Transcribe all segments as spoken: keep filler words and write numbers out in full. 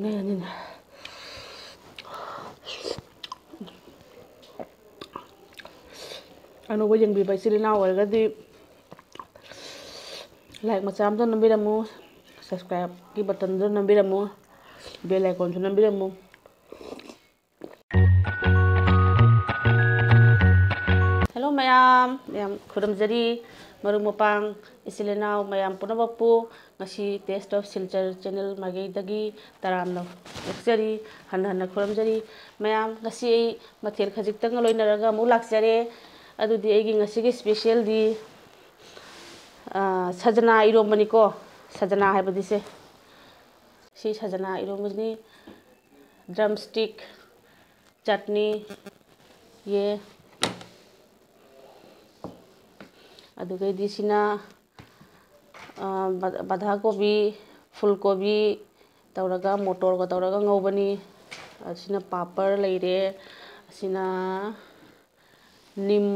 ꯂꯩꯔꯅꯤꯅꯦ꯫ ꯑꯅꯧꯕ ꯌꯦꯡꯕꯤꯕ ꯏꯆꯤꯜ ꯏꯅꯥꯎ ꯑꯣꯏꯔꯒꯗꯤ like ꯃꯆꯥ ꯑꯃꯇ ꯅꯝꯕꯤꯔꯝꯃꯨ, subscribeꯀꯤ buttonꯗꯨ ꯅꯝꯕꯤꯔꯝꯃꯨ, bell iconꯁꯨ ꯅꯝꯕꯤꯔꯝꯃꯨ꯫ Hello ꯃꯌꯥꯝ, ꯌꯥꯝ ꯈꯨꯔꯨꯝꯖꯔꯤ꯫ ꯃꯔꯨꯞ ꯃꯄꯥꯡ, ꯏꯆꯤꯜ ꯏꯅꯥꯎ ꯃꯌꯥꯝ ꯄꯨꯝꯅꯃꯛꯄꯨ ꯉꯁꯤ Taste of Silchar channel ꯃꯥꯏꯀꯩꯗꯒꯤ ꯇꯔꯥꯝꯅ ꯑꯣꯛꯆꯔꯤ, ꯍꯟꯅ ꯍꯟꯅ ꯈꯨꯔꯨꯝꯖꯔꯤ꯫ ꯃꯌꯥꯝ, ꯉꯁꯤ ꯑꯩ ꯃꯊꯦꯜ ꯈꯖꯤꯛꯇꯪꯒ ꯂꯣꯏꯅꯔꯒ ꯑꯃꯨꯛ ꯂꯥꯛꯆꯔꯦ꯫ ꯑꯗꯨꯗꯤ ꯑꯩꯒꯤ ꯉꯁꯤꯒꯤ specialꯗꯤ, ꯑꯥ, ꯁꯖꯅꯥ ꯏꯔꯣꯝꯕꯅꯤꯀꯣ꯫ ꯁꯖꯅꯥ ꯍꯥꯏꯕꯗꯤ ꯁꯦ, ꯁꯤ ꯁꯖꯅꯥ ꯏꯔꯣꯝꯕꯁꯤꯅꯤ꯫ Drumstick, ꯆꯠꯅꯤ, ꯌꯦ꯫ ꯑꯗꯨꯒꯩꯗꯤ ꯁꯤꯅ, ꯑ, ꯕ-, ꯕꯟꯙꯀꯣꯕꯤ, ꯐꯨꯜ ꯀꯣꯕꯤ ꯇꯧꯔꯒ, ꯃꯣꯇꯣꯔꯒ ꯇꯧꯔꯒ ꯉꯧꯕꯅꯤ꯫ ꯑꯁꯤꯅ ꯄꯥꯄꯔ ꯂꯩꯔꯦ꯫ ꯑꯁꯤꯅ ꯅꯤꯝ,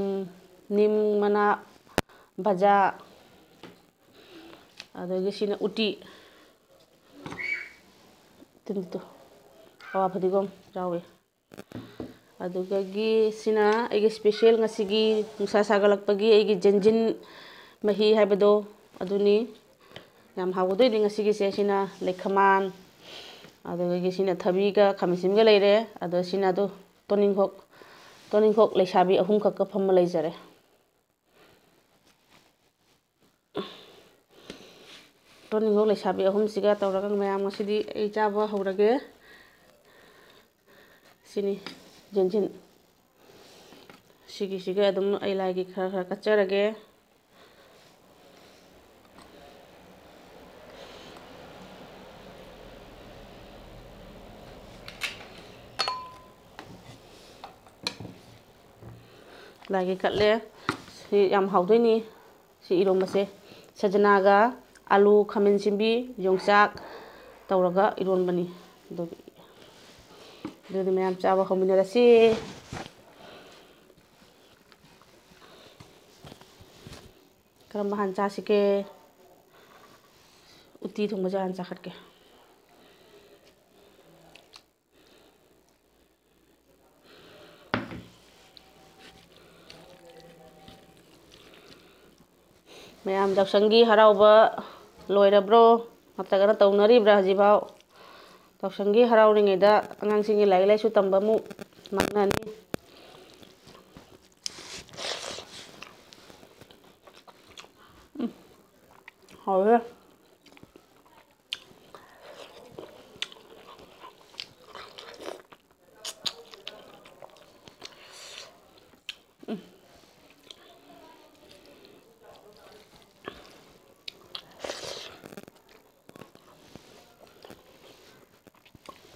ꯅꯤꯝ ꯃꯅꯥ ꯚꯖꯥ꯫ ꯑꯗꯒꯤ ꯁꯤꯅ ꯎꯇꯤ꯫ ꯇꯤꯟ ꯇꯨ꯫ ꯑꯋꯥ ꯐꯗꯤꯒꯣꯝ ꯌꯥꯎꯏ꯫ ꯑꯗꯨꯗꯒꯤ ꯁꯤꯅ ꯑꯩꯒꯤ special ꯉꯁꯤꯒꯤ ꯅꯨꯡꯁꯥ ꯁꯥꯒꯠꯂꯛꯄꯒꯤ ꯑꯩꯒꯤ ꯖꯦꯟꯖꯤꯟ ꯃꯍꯤ ꯍꯥꯏꯕꯗꯣ ꯑꯗꯨꯅꯤ꯫ ꯌꯥꯝ ꯍꯥꯎꯒꯗꯣꯏꯅꯤ ꯉꯁꯤꯒꯤꯁꯦ꯫ ꯁꯤꯅ ꯂꯩꯈꯃꯥꯟ, ꯑꯗꯨꯗꯒꯤ ꯁꯤꯅ ꯊꯕꯤꯒ ꯈꯥꯃꯦꯟ ꯑꯁꯤꯟꯕꯒ ꯂꯩꯔꯦ꯫ ꯑꯗꯣ ꯁꯤꯅ ꯑꯗꯨ ꯇꯣꯅꯤꯡꯈꯣꯛ, ꯇꯣꯅꯤꯡꯈꯣꯛ ꯂꯩꯁꯥꯕꯤ ꯑꯍꯨꯝꯈꯛꯀ ꯐꯝꯃ ꯂꯩꯖꯔꯦ꯫ ꯇꯣꯅꯤꯡꯈꯣꯛ ꯂꯩꯁꯥꯕꯤ ꯑꯍꯨꯝꯁꯤꯒ ꯇꯧꯔꯒ ꯃꯌꯥꯝ ꯉꯁꯤꯗꯤ ꯑꯩ ꯆꯥꯕ ꯍꯧꯔꯒꯦ꯫ ꯁꯤꯅꯤ ꯖꯦꯟꯖꯤꯟ꯫ ꯁꯤꯒꯤꯁꯤꯒ ꯑꯗꯨꯝ ꯑꯩ ꯂꯥꯏꯒꯤ ꯈꯔ ꯈꯔ ꯀꯠꯆꯔꯒꯦ꯫ ꯂꯥꯏꯒꯤ ꯀꯠꯂꯦ꯫ ꯁꯤ ꯌꯥꯝ ꯍꯥꯎꯗꯣꯏꯅꯤ꯫ ꯁꯤ ꯏꯔꯣꯝꯕꯁꯦ ꯁꯖꯅꯥꯒ ꯑꯥꯂꯨ, ꯈꯥꯃꯦꯟ ꯑꯁꯤꯟꯕꯤ, ꯌꯣꯡꯆꯥꯛ ꯇꯧꯔꯒ ꯏꯔꯣꯟꯕꯅꯤ꯫ ꯑꯗꯨꯒꯤ, ꯑꯗꯨꯗꯤ ꯃꯌꯥꯝ ꯆꯥꯕ ꯍꯧꯃꯤꯟꯅꯔꯁꯤ꯫ ꯀꯔꯝꯕ ꯍꯥꯟꯅ ꯆꯥꯁꯤꯒꯦ? ꯎꯇꯤ ꯊꯣꯡꯕꯁꯦ ꯍꯥꯟꯅ ꯆꯥꯈꯠꯀꯦ꯫ ꯃꯌꯥꯝ ꯌꯥꯎꯁꯪꯒꯤ ꯍꯔꯥꯎꯕ ꯂꯣꯏꯔꯕ꯭ꯔꯣ? ꯅꯠꯇ꯭ꯔꯒꯅ ꯇꯧꯅꯔꯤꯕ꯭ꯔꯥ ꯍꯧꯖꯤꯛꯐꯥꯎ? ꯌꯥꯎꯁꯪꯒꯤ ꯍꯔꯥꯎꯔꯤꯉꯩꯗ ꯑꯉꯥꯡꯁꯤꯡꯒꯤ ꯂꯥꯏꯔꯤꯛ ꯂꯥꯏꯁꯨ ꯇꯝꯕ ꯑꯃꯨꯛ ꯃꯥꯡꯅꯅꯤ꯫ ꯎꯝ, ꯍꯥꯎꯋꯦ꯫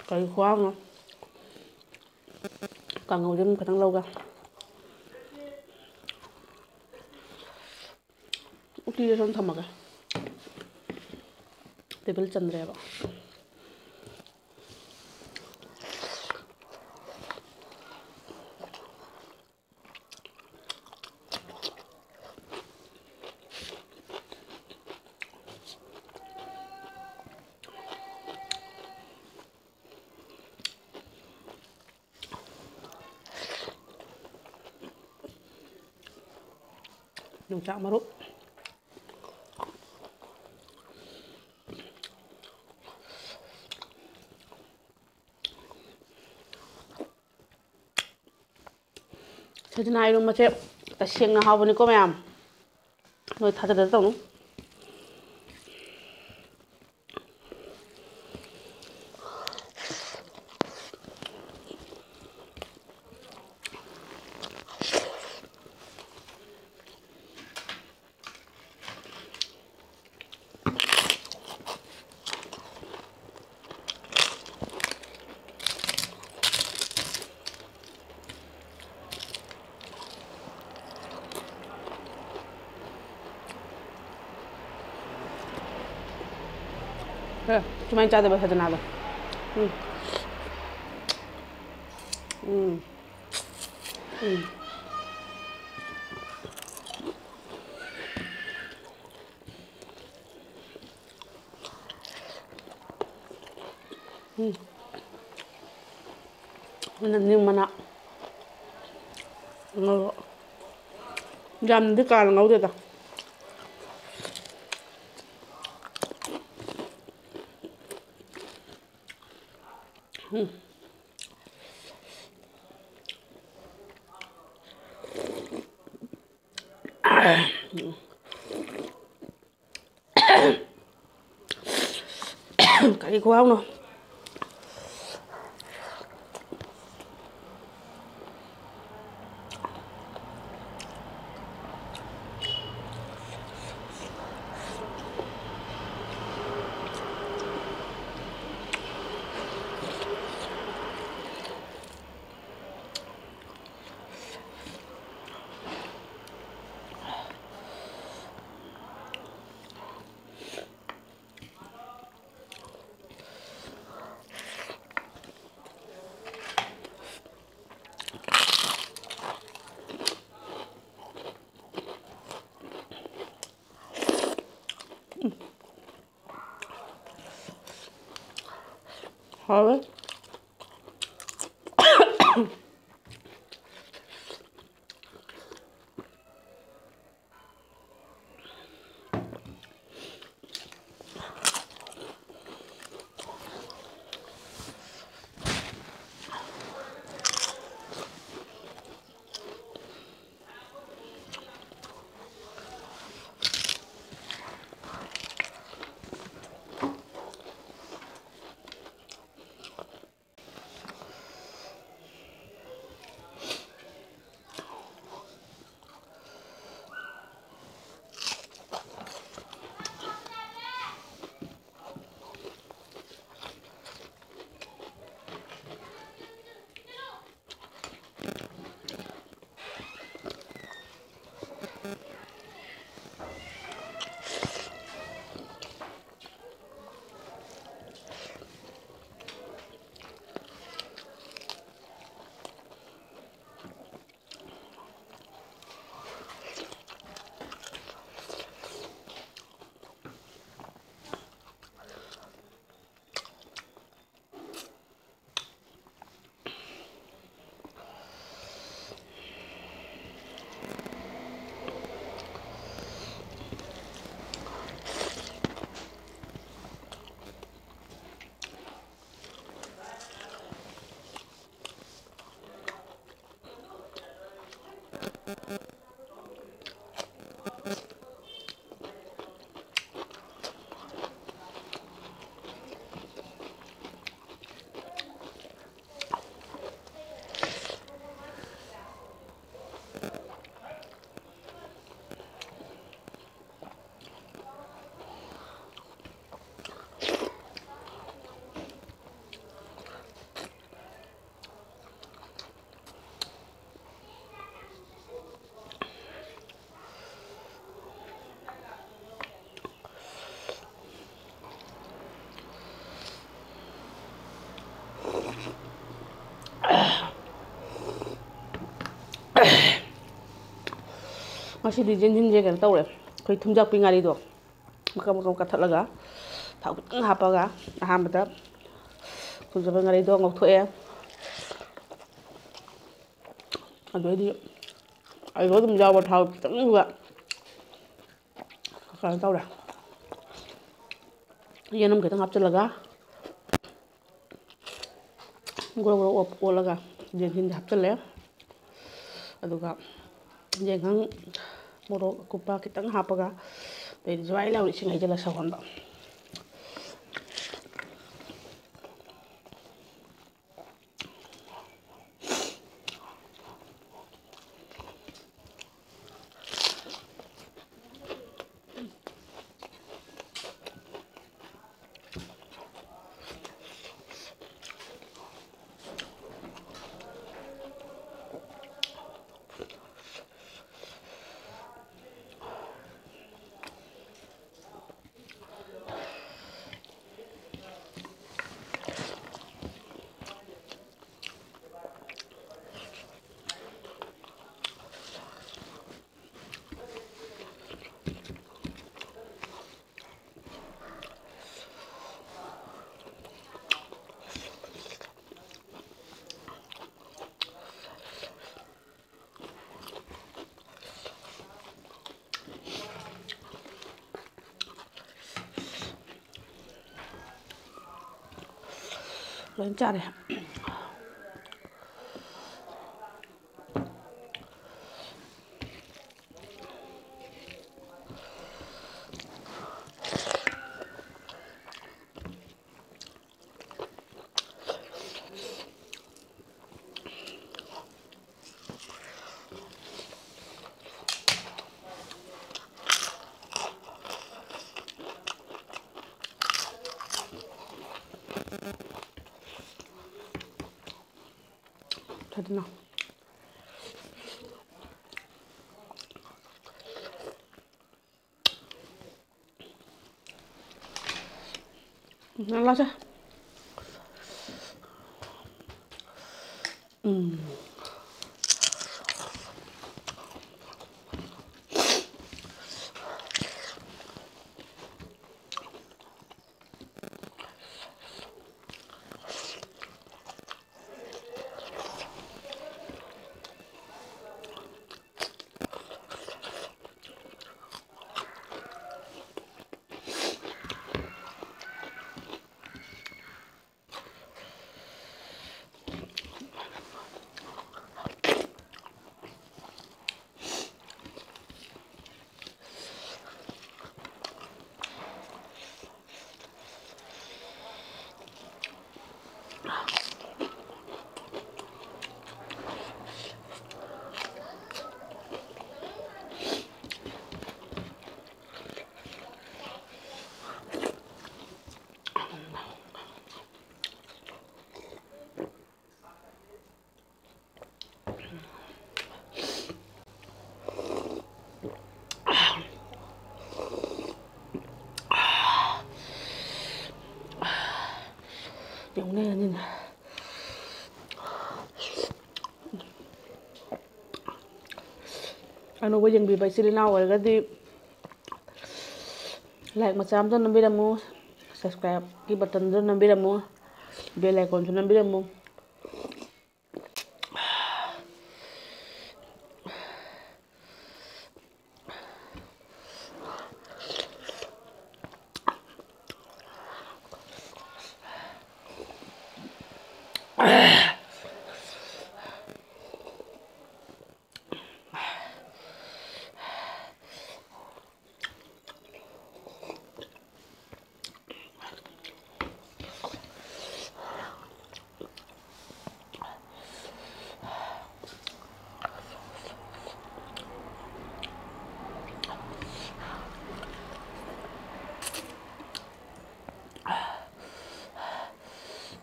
ꯀꯔꯤ ꯈꯨꯍꯥꯎꯅꯣ! ꯀꯥꯡꯉꯧꯁꯦ ꯑꯗꯨꯝ ꯈꯤꯇꯪ ꯂꯧꯒꯦ꯫ ꯎꯇꯤꯗ ꯁꯨꯝ ꯊꯝꯃꯒꯦ꯫ ꯇꯦꯕꯜ ꯆꯟꯗ꯭ꯔꯦꯕ꯫ ꯌꯣꯡꯆꯥꯛ ꯃꯔꯨ꯫ ꯁꯖꯅꯥ ꯏꯔꯣꯟꯕꯁꯦ ꯇꯁꯦꯡꯅ ꯍꯥꯎꯕꯅꯤꯀꯣ ꯃꯌꯥꯝ꯫ ꯅꯣꯏ ꯊꯥꯖꯗ ꯇꯧꯅꯨ꯫ ꯈꯔ ꯁꯨꯃꯥꯏꯅ ꯆꯥꯗꯕ ꯁꯖꯅꯥꯗꯣ꯫ ꯎꯝ꯫ ꯎꯝ꯫ ꯎꯝ꯫ ꯎꯝ꯫ ꯑꯗꯨꯅ ꯅꯤꯡ ꯃꯅꯥ ꯉꯧꯕ꯫ ꯌꯥꯝꯅꯗꯤ ꯀꯥꯅ ꯉꯧꯗꯦꯗ꯫ ꯎꯝ꯫ ꯀꯔꯤ ꯈꯨꯍꯥꯎꯅꯣ? ꯍꯥꯎꯋꯦ꯫ ꯉꯁꯤꯗꯤ ꯖꯦꯟꯖꯤꯟꯁꯦ ꯀꯩꯅꯣ ꯇꯧꯔꯦ, ꯑꯩꯈꯣꯏ ꯊꯨꯝꯖꯥꯛꯄꯤ ꯉꯥꯔꯤꯗꯣ ꯃꯀꯛ ꯃꯀꯛ ꯀꯛꯊꯠꯂꯒ ꯊꯥꯎ ꯈꯤꯇꯪ ꯍꯥꯞꯄꯒ ꯑꯍꯥꯟꯕꯗ ꯊꯨꯝꯖꯥꯛꯄꯤ ꯉꯥꯔꯤꯗꯣ ꯉꯧꯊꯣꯛꯑꯦ꯫ ꯑꯗꯨꯗꯩꯗꯤ ꯑꯗꯨꯗ ꯑꯗꯨꯝ ꯌꯥꯎꯕ ꯊꯥꯎ ꯈꯤꯇꯪꯗꯨꯒ ꯀꯩꯅꯣ ꯇꯧꯔꯦ, ꯌꯦꯅꯝ ꯈꯤꯇꯪ ꯍꯥꯞꯆꯤꯜꯂꯒ ꯒ꯭ꯔꯣ ꯒ꯭ꯔꯣ ꯑꯣꯠ-, ꯑꯣꯠꯂꯒ ꯌꯦꯟꯁꯤꯟꯁꯦ ꯍꯥꯞꯆꯤꯜꯂꯦ꯫ ꯑꯗꯨꯒ ꯌꯥꯏꯉꯪ, ꯃꯣꯔꯣꯛ ꯑꯀꯨꯞꯄ ꯈꯤꯇꯪ ꯍꯥꯞꯄꯒ, ꯑꯗꯩꯗꯤ ꯖ꯭ꯋꯥꯏ ꯂꯥꯎꯅ ꯏꯁꯤꯡ ꯍꯩꯖꯤꯜꯂ ꯁꯧꯍꯟꯕ꯫ ꯂꯣꯏ ꯆꯥꯔꯦ꯫ ꯐꯖꯅ꯫ ꯎꯝ, ꯅꯪ ꯂꯥꯛꯁꯦ꯫ ꯎꯝ꯫ ꯑꯅꯧꯕ ꯌꯦꯡꯕꯤꯕ ꯏꯆꯤꯜ ꯏꯅꯥꯎ ꯑꯣꯏꯔꯒꯗꯤ like ꯃꯆꯥ ꯑꯃꯇ ꯅꯝꯕꯤꯔꯝꯃꯨ, subscribeꯀꯤ buttonꯗꯨ ꯅꯝꯕꯤꯔꯝꯃꯨ, bell iconꯁꯨ ꯅꯝꯕꯤꯔꯝꯃꯨ꯫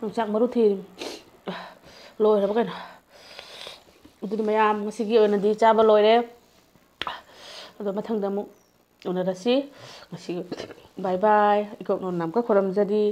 ꯌꯣꯡꯆꯥꯛ ꯃꯔꯨ ꯊꯤꯔꯤ꯫ ꯂꯣꯏꯔꯕ ꯀꯩꯅꯣ? ꯑꯗꯨꯗꯤ ꯃꯌꯥꯝ ꯉꯁꯤꯒꯤ ꯑꯣꯏꯅꯗꯤ ꯆꯥꯕ ꯂꯣꯏꯔꯦ꯫ ꯑꯗꯣ ꯃꯊꯪꯗ ꯑꯃꯨꯛ ꯎꯅꯔꯁꯤ꯫ ꯉꯁꯤ bye bye꯫ ꯏꯀꯣꯛ ꯅꯣꯟꯅ ꯑꯃꯨꯛꯀ ꯈꯨꯔꯨꯝꯖꯔꯤ꯫